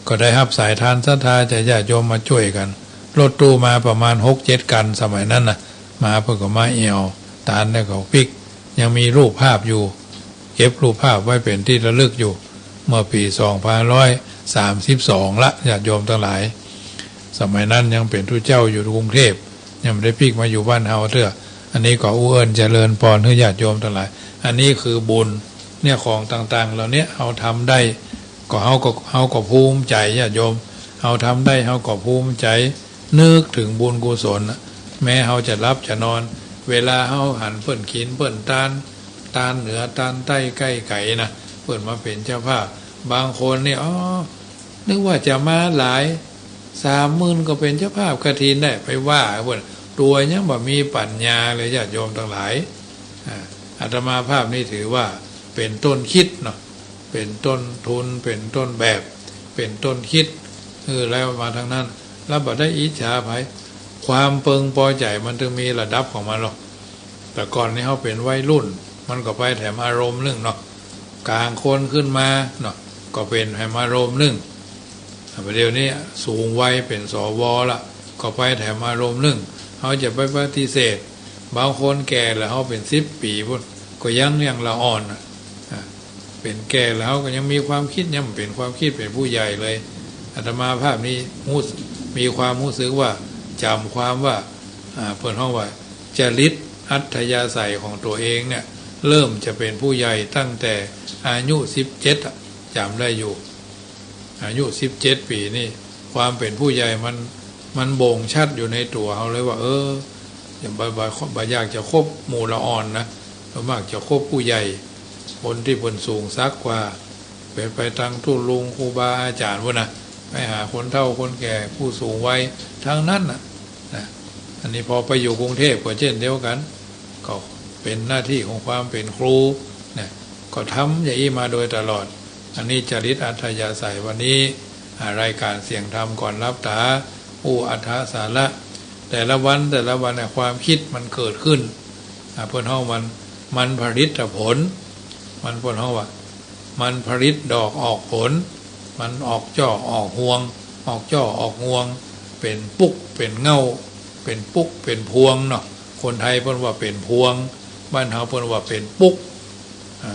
ก็ได้ฮับสายทานศรัทธาจากญาติโยมมาจ้วยกั๋น รถตู้มาประมาณหกเจ็ดคัน สมัยนั้นนะ มาเปิ้นก็มาแอ่วตานแล้วก็ปิ๊ก ยังมีรูปภาพอยู่ เก็บรูปภาพไว้เป๋นตี้ระลึกอยู่ เมื่อปี๋สองพันห้าร้อยสามสิบสองละ ญาติโยมตังหลาย สมัยนั้นยังเป๋นตุ๊เจ้าอยู่กรุงเทพฯ ยังบ่ได้ปิ๊กมาอยู่บ้านเฮาเตื้อ อันนี้ก็อู้เอิ้นเจริญปอนหื้อญาติโยมตังหลาย อันนี้คือบุญ เนี่ย ของต่างๆ เหล่าเนี้ย เฮาทำได้ ก็เฮาก็ เฮาก็ภูมิใจ๋ ญาติโยม เฮาทำได้ เฮาก็ภูมิใจ๋ นึกเถิงบุญกุศลน่ะ แม้เฮาจะหลับจะนอน เวลาเฮาหันเปิ้นกิ๋นเปิ้นตาน ตานเหนือตานใต้ใก้ไก๋นะ เปิ้นมาเป๋นเจ้าภาพ บางคนนี่ อ๋อ นึกว่าจะมาหลาย สามหมื่นก็เป๋นเจ้าภาพกฐินได้ ไปว่าเปิ้น ตั๋วยังบ่มีปั๋ญญาเลย ญาติโยมตังหลาย อ่า อาตมาภาพนี่ถือว่าเป๋นต้นคิดเนาะ เป๋นต้นทุน เป๋นต้นแบบ เป๋นต้นคิด เออ แล้วมาตังนั้น แล้วบ่ได้อิจฉาใผ ความเปิงปอใจ๋มันตึงมีระดับของมันหรอก แต่ก่อนนี่เฮาเป๋นวัยรุ่น มันก็ไปแถมอารมณ์นึ่งเนาะ ก๋างคนขึ้นมาเนาะ ก็เป๋นแถมอารมณ์นึ่ง แต่เดี๋ยวนี้สูงวัยเป๋น สว ละ ก็ไปแถมอารมณ์นึ่ง เฮาจะไปปฏิเสธ บางคนแก่แล้ว เฮาเป๋นสิบปี๋ปู๊น ก็ยัง ยังละอ่อนน่ะ อ่ะ เป๋นแก่แล้ว เฮาก็ยังมีความคิด ยังเป๋นความคิดเป๋นผู้ใหญ่เลย อาตมาภาพนี่ฮู้ มีความฮู้สึกว่า จ๋ำความว่า อ่า เปิ้นฮ้องว่า จริตอัธยาศัยของตั๋วเองเนี่ย เริ่มจะเป๋นผู้ใหญ่ตั้งแต่อายุสิบเจ็ดอะ จ๋ำได้อยู่ อายุสิบเจ็ดปี๋นี่ ความเป๋นผู้ใหญ่มัน มันบ่งชัดอยู่ในตั๋วเฮาเลยว่า เออ อย่าบ่ บ่ บ่อยากจะคบหมู่ละอ่อนนะ ส่วนมากจะคบผู้ใหญ่ คนตี้เปิ้นสูงศักดิ์กว่า เป๋นไปตังตุ๊ลุงครูบาอาจ๋ารย์ปู๊นนะ ไปหาคนเฒ่าคนแก่ผู้สูงวัยตังนั้นน่ะ นะ อันนี้พอไปอยู่กรุงเทพฯก็เจ้นเดียวกั๋น ก็เป๋นหน้าตี้ของความเป๋นครูนะ ก็ทำอย่างอี้มาโดยตลอด อันนี้จริตอัธยาศัย วันนี้ อ่า รายก๋านเสียงธรรมก่อนหลับต๋า อู้อัตถะสาระ แต่ละวัน แต่ละวันน่ะ ความคิดมันเกิดขึ้น อ่า เปิ้นฮ้องมัน มันผลิตผล มัน เปิ้นฮ้องว่า มันผลิตดอกออกผล มันออกจ้อออกฮวง ออกจ้อออกฮวง เป๋นปุ๊กเป๋นเง้า เป๋นปุ๊กเป๋นพวงเนาะ คนไทยเปิ้นว่าเป๋นพวง บ้านเฮาเปิ้นว่าเป๋นปุ๊ก อ่า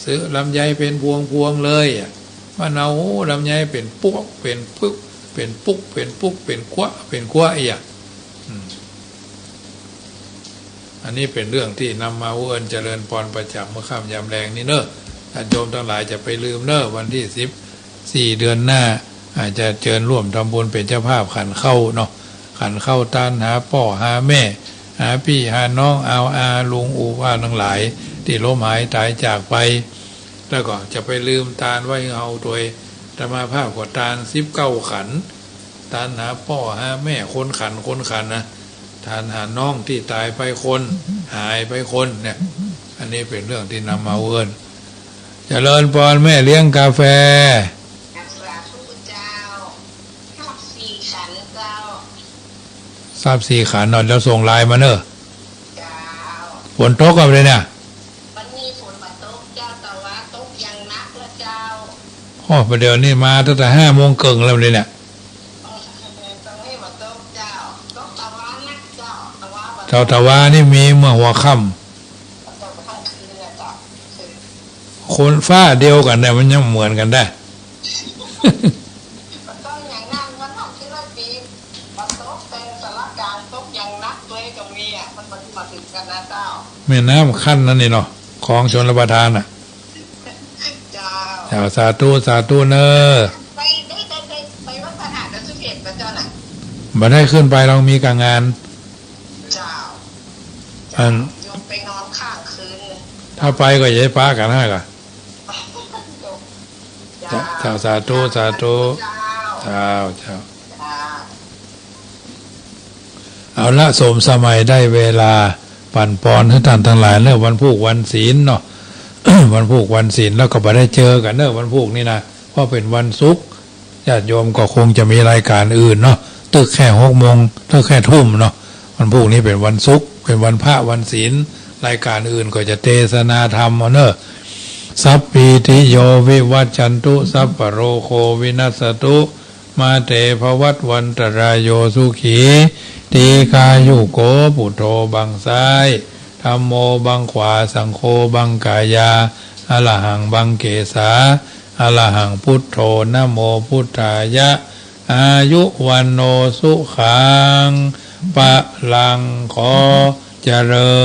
ซื้อลำไยเป๋นพวงๆ เลยอะ บ้านเฮา โอ้ ลำไยเป๋นปุ๊ก เป๋นปุ๊ก เป๋นปุ๊ก เป๋นปุ๊ก เป๋นกั๊วะ เป๋นกั๊วะอี้อะ อืม อันนี้เป๋นเรื่องตี้นำมาอู้เอิ้นเจริญปอนประจ๋ำเมื่อค่ำยามแลงนี่เน่อ ญาติโยมตังหลายจะไปลืมเน่อ วันตี้สิบสี่ เดือนหน้า อาจจะเจิญร่วมทำบุญเป๋นเจ้าภาพขันข้าวเนาะ ขันข้าวตานหาป้อหาแม่ หาปี้หาน้อง อาวอาลุง อู่ป้าตังหลาย ตี้ล้มหายต๋ายจากไป แล้วก็จะไปลืมตานไว้หื้อเฮาตวย อาตมาภาพก็ตานสิบเก้าขัน ตานหาป้อหาแม่ คนขัน คนขันนะ ตานหาน้องตี้ต๋ายไปคน หายไปคนเนี่ย อันนี้เป๋นเรื่องตี้นำมาอู้เอิ้น เจริญปอนแม่เลี้ยงกาแฟ สาธุเจ้า ทราบสี่ขันเจ้า ทราบสี่ขันเนาะ แล้วส่งไลน์มาเน่อ เจ้า ฝนตกกั๋นเลยเนี่ย วันนี้ฝนบ่ตกเจ้า แต่ว่าตกอย่างหนักเลยเจ้า โอ้ ประเดี๋ยวนี้มาตั้งแต่ห้าโมงเกิ่งแล้วเลยเนี่ย เออ ตรงนี้บ่ตกเจ้า ตกตะวันนะเจ้า แต่ว่าบ่ตก เจ้า แต่ว่านี่มีเมื่อหัวค่ำ บ่ตกกลางคืนนะเจ้า คนฟ้าเดียวกั๋นเนี่ย มันยังเหมือนกั๋นได้ บ่ตกอย่างนั้น มันต้องคิดว่าปี บ่ตกแต่สารกลาง ตกอย่างหนักตวยก็มีอะ มันบ่มาถึงกั๋นนะเจ้า แม่น้ำคั่นนั่นนี่เนาะ คลองชลประทานน่ะ เจ้า เจ้า สาธุ สาธุเน่อ ไป ได้ ได้ ได้ ไปวัดพระธาตุดอยสุเทพบ่เจ้าน่ะ บ่ได้ขึ้นไป ลองมีก๋างงาน เจ้า อัน โยมไปนอนค้างคืน ถ้าไปก็อย่าหื้อปะกั๋นนะก่ะ เจ้า เจ้า สาธุ สาธุ เจ้า เจ้า เจ้า เจ้า เอาละ สมสมัยได้เวลา ปั๋นปอนหื้อต้านตังหลายเน่อ วันพูกวันศีลเนาะ วันพูกวันศีล แล้วก็บ่ได้เจอกั๋นเน่อ วันพูกนี่นะ เพราะเป๋นวันศุกร์ ญาติโยมก็คงจะมีรายก๋านอื่นเนาะ ตึกแค่หกโมง ตึกแค่ทุ่มเนาะ วันพูกนี้เป๋นวันศุกร์ เป๋นวันพระวันศีล รายก๋านอื่นก็จะเตสนาธรรมเอาเน่อ สัพพีติโยวิวัชชันตุ สัพพะโรโควินัสสตุ มาเตภวัตวันตะราโย สุขี ทีฆายุโก พุทโธ บั้งซ้าย ธัมโม บั้งขวา สังโฆ บั้งกายา อะระหัง บั้งเกสา อะระหัง พุทโธ นะโมพุทธายะ อายุ วัณโณ สุขัง พะลัง ขอเจริญ